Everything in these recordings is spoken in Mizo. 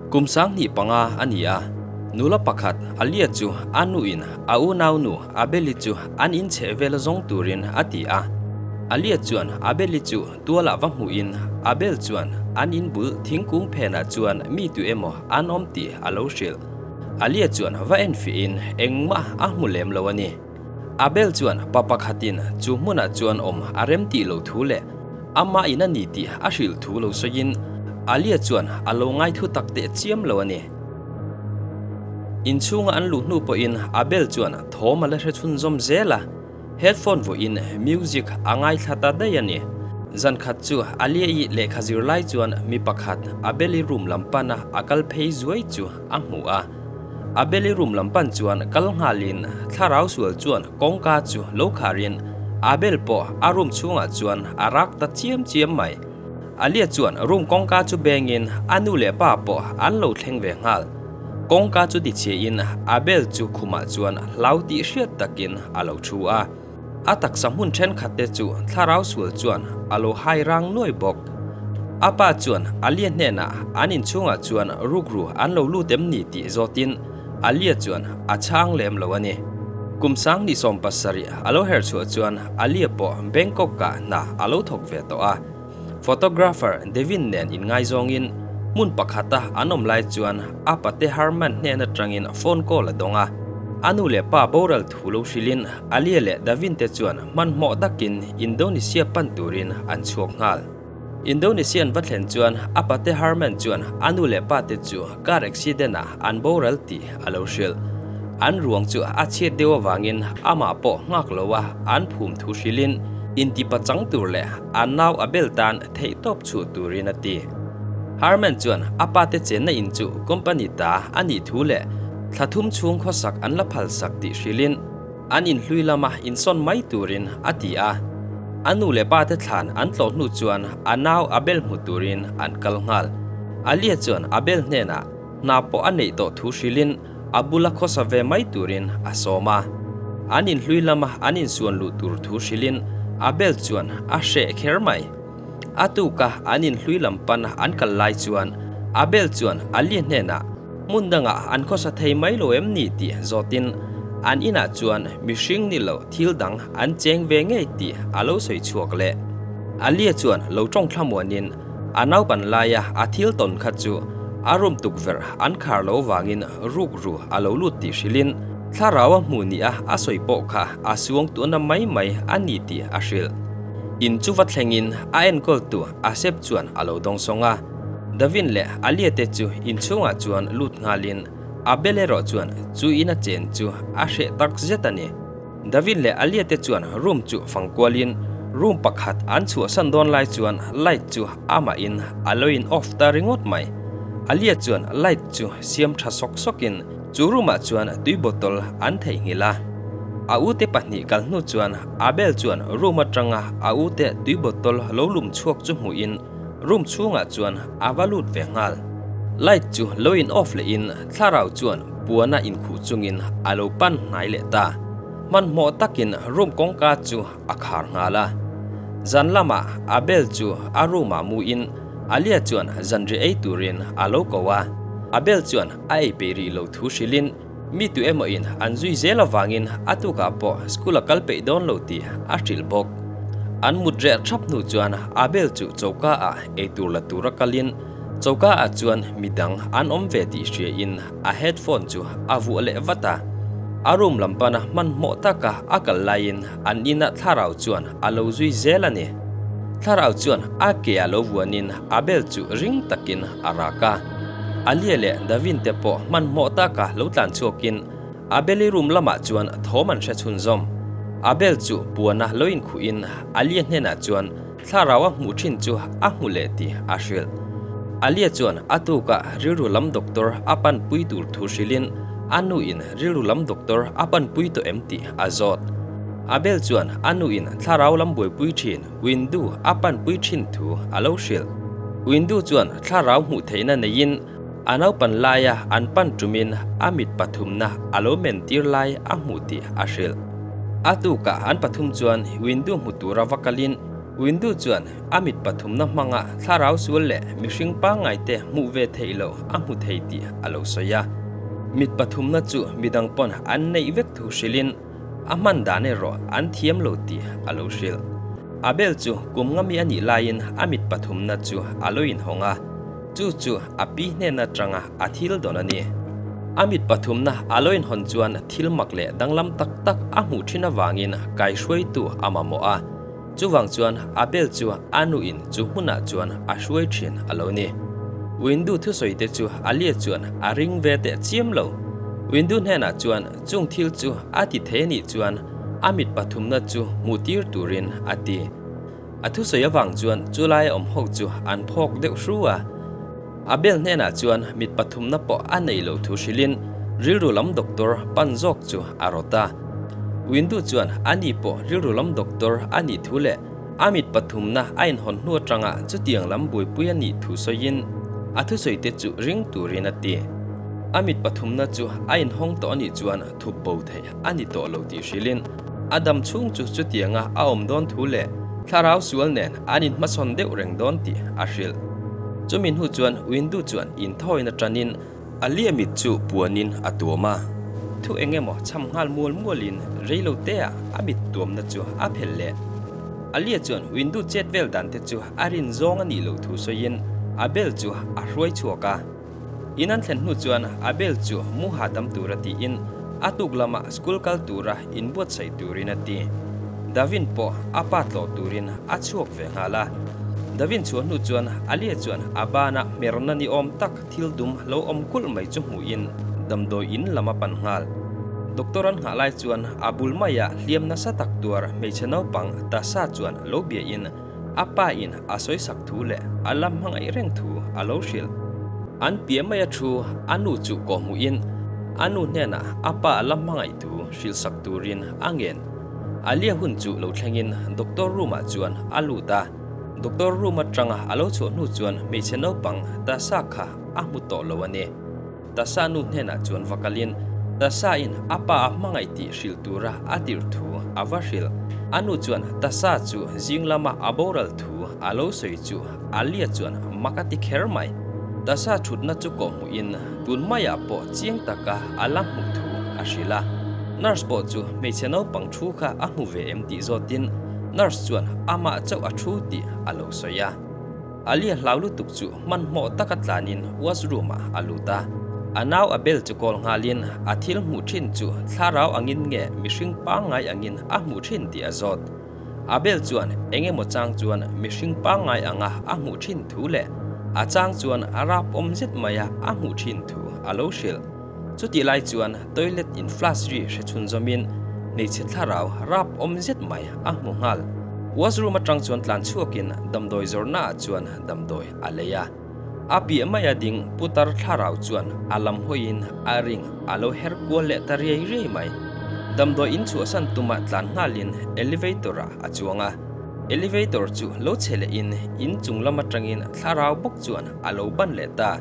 Kum 2005 a ni a, nula pakhat Alia chu a nuin a unaunu Abeli chu an inchheh vel zawng turin a ti a. Alia chuan Abeli chu tualah va hmuhin Abel chuan an inbul thingkung phenah chuan mi tu emaw an awm tih a lo hrilh. Alia chuan va enfiahin engmah a hmu lem lo a ni. Abel chuan pa pakhatin chu hmunah chuan awm a rem tih lo thu leh amah in a ni tih a hrilh thu lo sawiin Alia chuan a lo ngai thu tak teh chiam lo a ni. Inchhunga an luh hnu pawhin Abel chuan thawm a la hre chhunzawm zel a, headphone vuahin music a ngaithla ta daih a ni. Zan khat chu Alia-i lehkha zir lai chuan mi pakhat Abel-i room lam pana a kal phei zuai chu a hmu a. Abel-i room lam pan chuan kal nghalin thlarau sual chuan kawngka chu lo kharin Abel pawh a room chhungah chuan a rak ta chiam chiam mai. Alia chuan room kawngka chu bengin a nu leh pa pawh an lo thleng ve nghal. Kawngka chu tichhiahin Abel chu khumah chuan hlau tih hriat takin a lo thu a. A taksa hmun thenkhat te chu thlarau sual chuan a lo hai rang nuai bawk. A pa chuan Alia hnenah an inchhungah chuan rukru an lo lut em ni tih zawtin Alia chuan a chhang lem lo a ni. Kum 2017 a lo her chhuah chuan Alia pawh Bangkok-ah hna a lo thawk ve tawh a. Photographer Devin nen inngaizawngin hmun pakhata an awm lai chuan a pate Harman hnen atangin phone call a dawng a. A nu leh pa boral thu lo hrilhin Alia leh Davin te chuan hmanhmawh takin Indonesia pan turin an chhuak nghal. Indonesian va thlen chuan a pate Harman chuan a nu leh pa te chu car accident ah an boral tih a lo hrilh. An ruang chu a chhiat deuh avangin amah pawh nghak lo a an phum thu hrilhin intipachang tur leh a nau a bel tan theihtawp chhuah turin a ti. Harman chuan a pate chenna in chu company ta a nih thu leh thla thum chhung khawsak an la phalsak tih hrilhin an inhlui lama insawn mai turin a ti a. A nu leh pate thlan an tlawh hnu chuan a nau a bel hmu turin an kal nghal. Alia chuan a bel hnenah hna pawh a neih tawh thu hrilhin a bula khawsa ve mai turin a sawm a. An inhlui lama an insuan luh tur thu hrilhin Abel chuan a hreh kher mai. A tuka an inhlui lam pan an kal lai chuan Abel chuan Ali hnenah hmun dangah an khawsa thei mai lo em ni tih zawtin an inah chuan mihring ni lo thil dang an cheng ve ngei tih a lo sawi chhuak leh. Alia chuan lo tawng thlamuanin A naupan laia a thil tawn kha chu a room tukverh an khar lo vangin rukru a lo lut tih hrilhin thlarau a hmuh nia a sawi pawh kha a suang tuhna mai mai a ni tih a hrilh. In chu va thlengin a enkawltu Asep chuan a lo dawngsawng a, Davin leh Alia te chu inchhungah chuan lut nghalin Abel erawh chuan chu in a chen chu a hreh tak zet a ni. David leh Alia te chuan room chu fang kualin room pakhat an chhuahsan dawn lai chuan light chu amahin a lo in off ta ringawt mai. Alia chuan light chu siam tha sawk sawkin chu room ah chuan tui bottle an theihnghilh a. A ute pahnih kal hnu chuan Abel chuan room atanga a ute tui bottle lo lum chhuak chu hmuhin room chhungah chuan a va lut ve nghal. Light chu lo in off lehin thlarau chuan puana inkhuh chungin a lo pan hnai leh ta. Hmanhmawh takin room kawngka chu a khar nghal a. Zan lamah Abel chu a room ah muin Alia chuan zanriah ei turin a lo ko a. Abel chuan a ei peih rih lo thu hrilhin mi tu emaw in an zui zel avangin a tukah pawh school a kal peih dawn lo tih a hrilh bawk. An mut reh thap hnu chuan Abel chu choka ah eitur la tura kalin Choka ah chuan midang an awm ve tih hria in a headphone chu a vuah leh vat a. A room lam pana hmanhmawh taka a kal laiin an inah thlarau chuan a lo zui zel a ni. Thlarau chuan a ke ah lo vuanin a bel chu ring takin a rak a. Alia leh Davin te pawh hmanhmawh taka lo tlan chhuakin Abel-i room lamah chuan thawm an hre chhunzawm. Abel chu puana lo inkhuhin Alia hnenah chuan Thlarau a hmuh thin chu a hmu leh tih a hrilh. Alia chuan a tukah rilru lam doctor a panpui tur thu hrilhin a nuin rilru lam doctor a panpui tawh em tih a zawt. Abel chuan a nuin thlarau lam buaipui thin Windu a panpui thin thu a lo hrilh. Windu chuan thlarau hmuh theihna neiin a naupan laia an pan tumin a mit pathumna a lo men tir lai a hmuh tih a hrilh. A tukah an pathum chuan Windu hmu tura va kalin. Windu chuan a mit pathumna hmanga thlarau sual leh mihring pangngaite hmuh ve theih loh a hmu thei tih a lo sawi a. Mit pathumna chu midang pawn an neih vek thu hrilhin a hman dan erawh an thiam lo tih a lo hrilh. Abel chu kum ngami a nih laiin a mit pathumna chu a lo inhawng a, chu chu a pi hnen atanga a thil dawn a ni. A mit pathumna a lo inhawn chuan thil mak leh danglam tak tak a hmuh thin avangin kaihruaitu a mamawh a. Chuvang chuan Abel chu a nuin chu hmunah chuan a hruai thin a lo ni. Windu thusawi te chu Alia chuan a ring ve teh chiam lo. Windu hnenah chuan chung thil chu a ti thei a nih chuan a mit pathumna chu hmuh tir turin a ti. A thusawi avang chuan chulai a awm ho chu an phawk deuh hru a. Abel hnenah chuan mit pathumna pawh a nei lo thu hrilhin rilru lam doctor pan zawk chu a rawt a. Windu chuan ani pawh rilru lam doctor a nih thu leh a mit pathumna a inhawn hnu atanga chutiang lam buaipui a nih thu sawiin a thusawi te chu ring turin a ti. A mit pathumna chu a inhawng tawh a nih chuan thup bo theih a ni tawh lo tih hrilhin a dam chhung chu chutianga a awm dawn thu leh thlarau sual nen an inhmasawn deuh reng dawn tih a hrilh. Chumi hnu chuan Windu chuan inthawin atanin a lia mit chu puanin a tuam a. Thu eng emaw cham nghal mual mualin reilo tea a mit tuamna chu a phelh leh. Alia chuan Windu chet vel dan te chu a rin zawng a nih loh thu sawiin Abel chu a hruai chhuak a. In an thlen hnu chuan Abel chu mu hahdam tura tiin a tuk lamah school kal tura inbuatsaih turin a ti. Davin pawh a pa tlawh turin a chhuak ve nghal a. Davin chhuah hnu chuan Alia chuan a bana hmerna ni awm tak thil dum lo awm kulh mai chu hmuhin damdawi in lam a pan nghal. Doctor an nghah lai chuan a bul maiah hliam nasa tak tuar hmeichhe naupang Tasa chuan lo biahin A pa in a sawisak thu leh a la hmangaih reng thu a lo hrilh. An piah mai a thu a nu chu kawhhmuh in a nu hnenah a pa a la hmangaih thu hrilhsak turin a ngen. Alia hun chu lo thleng in doctor room ah chuan a lut a. Doctor room atanga a lo chhuah hnu chuan hmeichhe naupang Tasa kha a hmu tawh lo a ni. Tasa nu hnenah chuan va kalin Tasa in a pa a hmangaih tih hrilh tura a tirh thu a va hrilh. A nu chuan Tasa chu zing lama a boral thu a lo sawi chu Alia chuan mak a ti kher mai. Tasa thutna chu kawhhmuhin tun maiah pawh chiang taka a la hmuh thu a hrilh a. Nurse pawh chu hmeichhe naupang thu kha a hmu ve em tih zawtin nurse chuan amah chauh a thu tih a lo sawi a. Alia hlau lutuk chu hmanhmawh taka tlanin washroom ah a lut a. A nau Abel chu kawl nghalin a thil hmuh thin chu thlarau angin nge mihring pangngai angin a hmuh thin tih a zawt. Abel chuan eng emaw chang chuan mihring pangngai anga a hmuh thin thu leh a chang chuan a rap awm zet maia a hmuh thin thu a lo hrilh. Chutih lai chuan toilet in flush ri hre chhun zawmin hmeichhe thlarau rap awm zet mai a hmu nghal. Washroom atang chuan tlan chhuakin damdawi zawrhna ah chuan damdawi a lei a. A piah maia ding putar thlarau chuan a lam hawiin a ring a lo her kual leh ta riai riai mai. Damdawi in chhuahsan tuma tlan nghalin elevator ah a chuang a. Elevator chu lo chhe lehin in chung lam atangin thlarau bawk chuan a lo ban leh ta.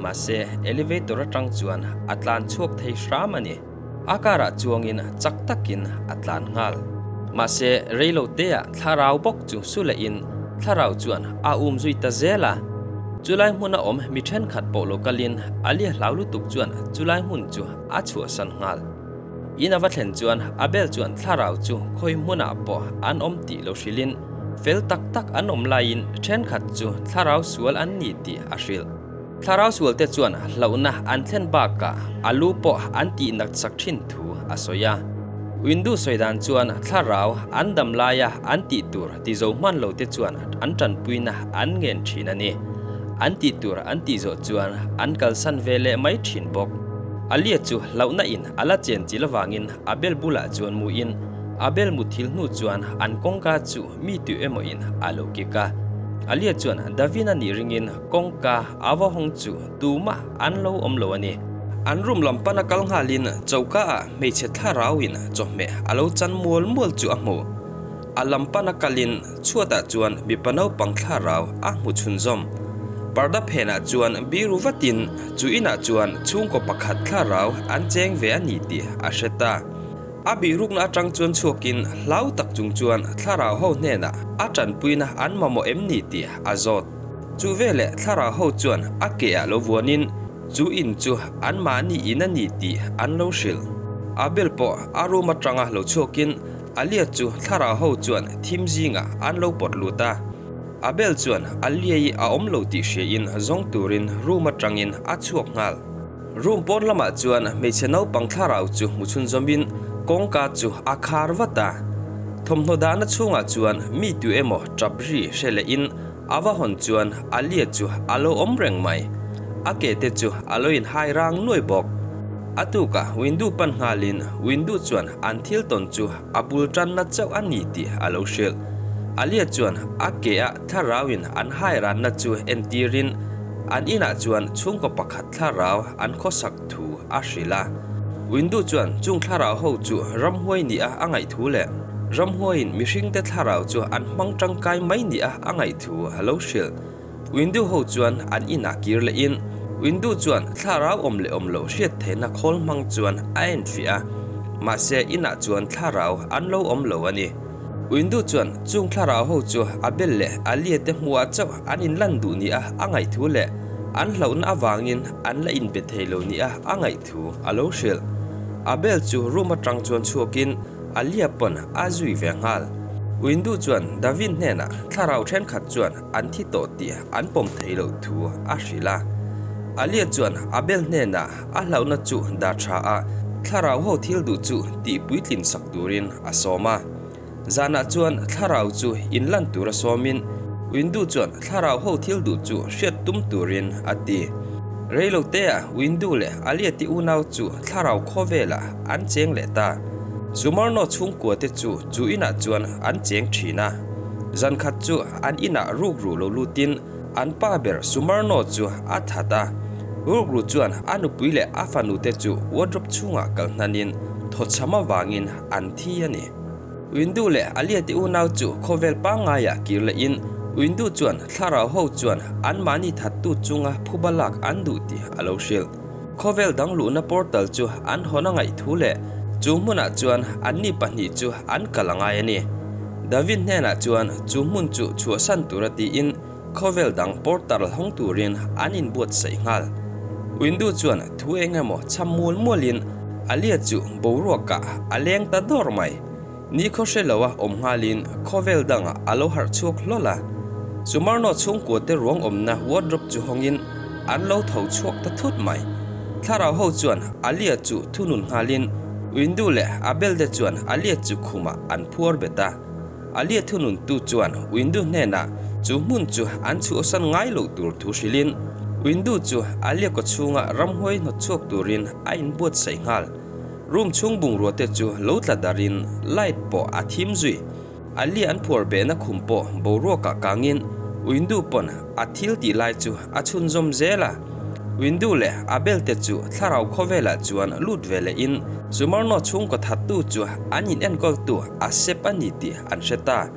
Mahse, elevator atang chuan a tlan chhuak thei hram a ni. A karah chuangin chak takin a tlan nghal. Mahse, reilo teah thlarau bawk chu su lehin thlarau chuan a um zui ta zel a. Chulai hmuna awm mi thenkhat pawh lo kalin Alia hlau lutuk chuan chulai hmun chu a chhuahsan nghal. In a va thlen chuan Abel chuan thlarau chu khawi hmunah pawh an awm tih lo hrilhin fel tak tak an awm laiin thenkhat chu thlarau sual an ni tih a hrilh. Thlarau sualte chuan hlauhna an thlen bakah a lu pawh an tih nat sak thin thu a sawi a. Windu sawi dan chuan thlarau an dam laia an tih tur ti zo hman lo te chuan an tanpuina an ngen thin a ni. An tih tur an tih zawh chuan an kalsan ve leh mai thin bawk. Alia chu hlauhna in a la chen chil avangin Abel bulah chuan muin Abel muthil hnu chuan an kawngka chu mi tu emaw in a lo kik a. Alia chuan Davina nih ringin kawngka a va hawng chu tumah an lo awm lo a ni. An room lam pana kal nghalin choka ah hmeichhe thlarau in chawhmeh a lo chan mual mual chu a hmu. A lam pana kalin chhuatah chuan mipa naupang thlarau a hmu chhunzawm. Parda phenah chuan biru vatin chu inah chuan chhungkaw pakhat thlarau an cheng ve a ni tih a hre ta. A bihrukna atang chuan chhuakin hlau tak chung chuan thlarau ho hnenah a tanpuina an mamawh em ni tih a zawt. Chu veleh thlarau ho chuan a ke ah lo vuanin chu in chu anmahni in a ni tih an lo hrilh. Abel pawh a room atanga lo chhuakin Alia chu thlarau ho chuan thim zingah an lo pawt lut a. Abel chuan Alia-i a awm lo tih hriain zawng turin room atangin a chhuak nghal. Room pawn lamah chuan hmeichhe naupang thlarau chu hmu chhunzawmin kawngka chu a khar vat a. Thawmhnaw dahna chhungah chuan mi tu emaw tap ri hre lehin a va hawn chuan Alia chu a lo awm reng mai. A ke te chu a lo inhai rang nuai bawk. A tukah window pan nghalin window chuan an thil tawn chu a bul tanna chauh a ni tih a lo hrilh. Alia chuan a ke ah thlarauin an hai ranna chu entirin an inah chuan chhungkaw pakhat thlarau an khawsak thu a hrilh a. Windu chuan chung thlarau ho chu ramhuai nia a ngaih thu leh ramhuaiin mihringte thlarau chu an hmang tangkai mai nia a ngaih thu a lo hrilh. Windu ho chuan an inah kir lehin Windu chuan thlarau awm leh awm loh hriat theihna khawl hmang chuan a enfiah a, mahse inah chuan thlarau an lo awm lo a ni. Windu chuan chung thlarau ho chu Abel leh Alia te hmuhah chauh an inlan duh nia a ngaih thu leh an hlauhna avangin an la inbe thei lo nia a ngaih thu a lo hrilh. Abel chu room atang chuan chhuakin Alia pawn a zui ve nghal. Windu chuan Davin hnenah thlarau thenkhat chuan an thi tawh tih an pawm thei loh thu a hrilh a. Alia chuan Abel hnenah a hlauhna chu dah tha a, thlarau ho thil duh chu tih puitlin sak turin a sawm a. Zanah chuan thlarau chu inlan tura sawmin Windu chuan thlarau ho thil duh chu hriat tum turin a ti. Reilotea Windu leh Alia te unau chu thlarau khawvelah an cheng leh ta. Sumarno chhungkua te chu chu inah chuan an cheng thin a. Zan khat chu an inah rukru lo lutin an pa ber Sumarno chu a that a. Rukru chuan a nupui leh a fanu te chu wardrobe chhungah kal hnanin thawchham avangin an thi a ni. Windu leh Alia te unau chu khawvel pangngaiah kir lehin Windu chuan thlarau ho chuan anmahni thattu chunga phuba lak an duh tih a lo hrilh. Khawvel dang luhna portal chu an hawn a ngaih thu leh chu hmunah chuan anni pahnih chu an kal a ngai a ni. David hnenah chuan chu hmun chu chhuahsan tura tiin khawvel dang portal hawng turin an inbuatsaih nghal. Windu chuan thu eng emaw cham mual mualin Alia chu boruakah a leng ta dawr mai. Ni khaw hre loa awm nghalin khawvel dangah a lo harh chhuak hlawl a. Sumarno chhungkua te ruang awmna wardrobe chu hawngin an lo tho chhuak ta thut mai. Thlarau ho chuan Alia chu thunun nghalin Windu leh Abel te chuan Alia chu khumah an phuar bet a. Alia thunun tu chuan Windu hnenah chu hmun chu an chhuahsan ngai loh tur thu hrilhin Windu chu Alia kawchhunga ramhuai hnawt chhuak turin a inbuatsaih nghal. Room chhung bungrua te chu lo tla darin light pawh a thim zui. Ali an phuar behna khum pawh boruakah kangin Windu pawn a thil tih lai chu a chhunzawm zel a. Windu leh Abel te chu thlarau khawvelah chuan lut ve lehin Sumarno chhungkaw thattu chu an in enkawltu a sep a ni tih an hre ta.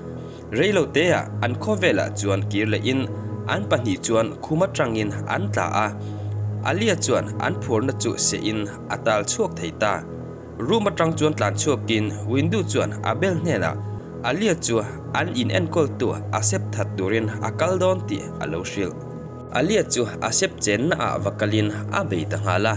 Reilo teah an khawvelah chuan kir lehin an pahnih chuan khum atangin an tla a. Alia chuan an phuarna chu sehin a tal chhuak thei ta. Room atang chuan tlan chhuakin Windu chuan Abel hnenah Alia chu an in enkawltu a sep that turin a kal dawn tih a lo hrilh. Alia chu a sep chenna ah va kalin a bei ta nghal a.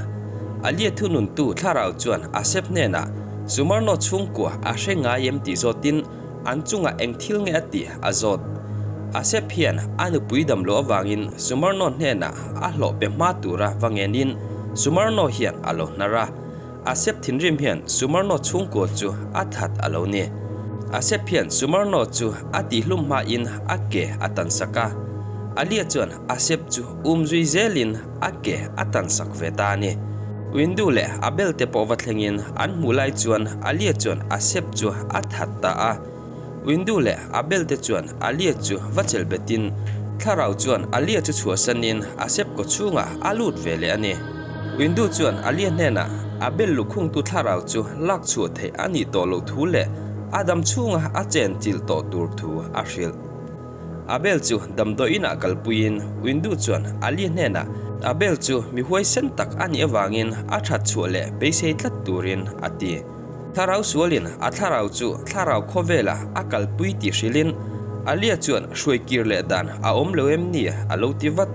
Alia thununtu thlarau chuan a sep hnenah Sumarno chhungkua a hre ngai em tih zawtin An chungah eng thil nge a tih a zawt. Asep hian a nupui dam loh avangin Sumarno hnenah a hlawh pe hma tura va ngenin Sumarno hian a lo hnar a. Asep thinrim hian Sumarno chhungkua chu a that a lo ni. Asep hian Sumarno chu a tihhlum hmain a ke a tansak a. Alia chuan Asep chu um zui zelin a ke a tansak ve ta a ni. Windu leh Abel te pawh va thlengin an hmuh lai chuan Alia chuan a sep chu a that ta a. Windu leh Abel te chuan Alia chu va chelh betin thlarau chuan Alia chu chhuahsanin a sep kaw chhungah a lut ve leh a ni. Windu chuan Alia hnenah Abel lukhungtu thlarau chu lak chhuah theih a nih tawh loh thu leh a dam chhunga a chen chilh tawh tur thu a hrilh. Abel chu damdawiinah kalpuiin Windu chuan Ali hnenah Abel chu mi huaisen tak a nih avangin a that chhuah leh beisei tlat turin a ti. Thlarau sualin a thlarau chu thlarau khawvelah a kalpui tih hrilhin Alia chuan hruai kir leh dan a awm lo em ni a lo ti vat.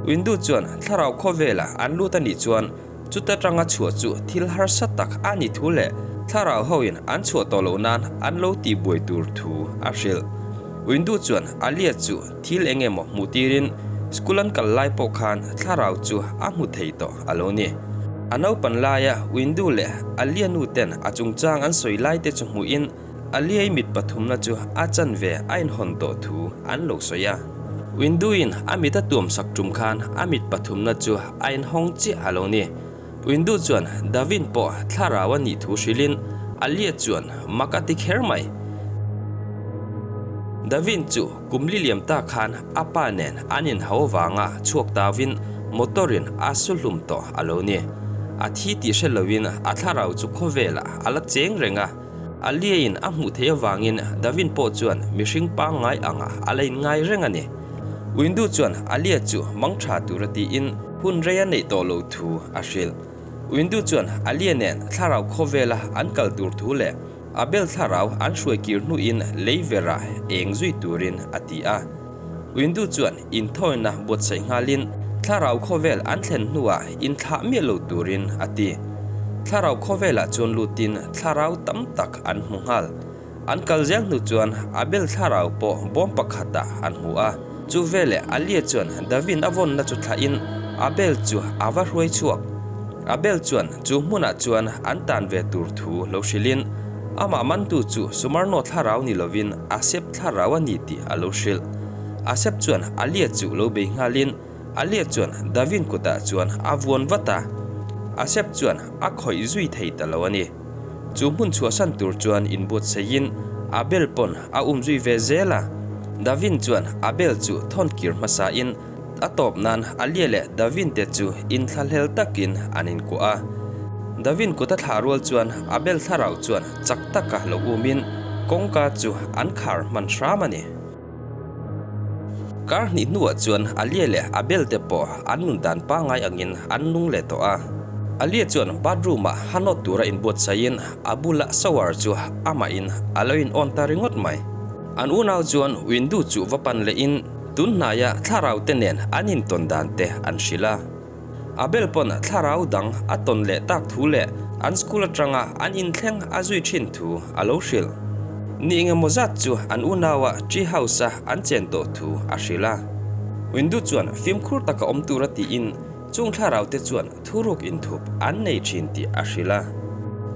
Windu chuan thlarau khawvelah an lut a nih chuan chuta tanga chhuah chu thil harsa tak a ni thu leh thlarau hoin an chhuah tawh loh nan an lo tih buai tur thu a hrilh. Windu chuan Alia chu thil eng emaw hmuh tirin school an kal lai pawh khan thlarau chu a hmu thei tawh a lo ni. A naupan laia Windu leh Alia nu ten a chungchang an sawi lai te chu hmuhin Aliai mit pathumna chu a chanve a inhawn tawh thu an lo sawi a. Windu-in a mit a tuam sak tum khan a mit pathumna chu a inhawng chiah a lo ni. Windu chuan Davin pawh thlarau a nih thu hrilhin Alia chuan mak a ti kher mai. Davin chu kum li liam ta khan a pa nen an inhau avanga chhuak tauin motor-in a su hlum tawh a lo ni. A thi tih hre loin a thlarau chu khawvelah a la cheng reng a. Aliain a hmuh theih avangin Davin pawh chuan mihring pangngai anga a la inngai reng a ni. Windu chuan Alia chu mang tha tura tiin hun rei a neih tawh loh thu a hrilh. Windu chuan Alia nen thlarau khawvela an kal tur thu leh Abel thlarau an hruai kir hnuin lei vera eng zui turin a ti a. Windu chuan inthawina buatsaih nghalin thlarau khawvel an thlen hnuah inthlah miah lo turin a ti. Thlarau khawvelah chuan lutin thlarau tam tak an hmu nghal. An kal zel hnu chuan Abel thlarau pawh bawm pakhatah an hmu a. Chu veleh Alia chuan Davin a vawnna chu thlahin Abel chu a va hruai chhuak. Abel chuan chu hmunah chuan an tan ve tur thu lo hrilhin amah mantu chu Sumarno thlarau ni lovin Asep thlarau a ni tih a lo hrilh. Asep chuan Alia chu lo bei nghalin Alia chuan Davin kutah chuan a vuan vat a, Asep chuan a khawih zui thei ta lo a ni. Chu hmun chhuahsan tur chuan inbuatsaihin Abel pawn a um zui ve zel a. Davin chuan Abel chu thawn kir hmasain a tawp nan Alia leh Davin te chu inthlahlel takin an inkuah a. Davin kut a thlah rual chuan Abel thlarau chuan chak taka lo umin kawngka chu an khar hman hram a ni. Kar hnih hnuah chuan Alia leh Abel te pawh an nun dan pangngai angin an nung leh tawh a. Alia chuan bathroom ah ha nawt tura inbuatsaihin a bula shower chu amahin a lo in on ta ringawt mai. An unau chuan window chu va pan lehin tun hnaia thlarau te nen an intawn dan te an hrilh a. Abel pawn thlarau dang a tawn leh tak thu leh an school atanga an inthleng a zui thin thu a lo hrilh. Ni engemaw zat chu an unaua tree house a an chen tawh thu a hrilh a. Windu chuan fimkhur taka awm tura tiin chung thlarau te chuan thuruk inthup an nei thin tih a hrilh a.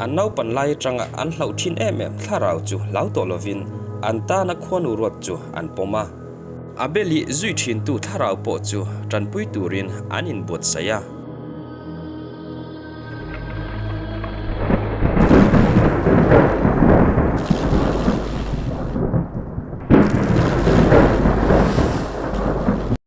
An naupan lai atanga an hlauh thin em em thlarau chu hlau tawh lovin an tana khuanu ruat chu an pawm a. Abel-i zui thintu thlarau pawh chu tanpui turin an inbuatsaih a.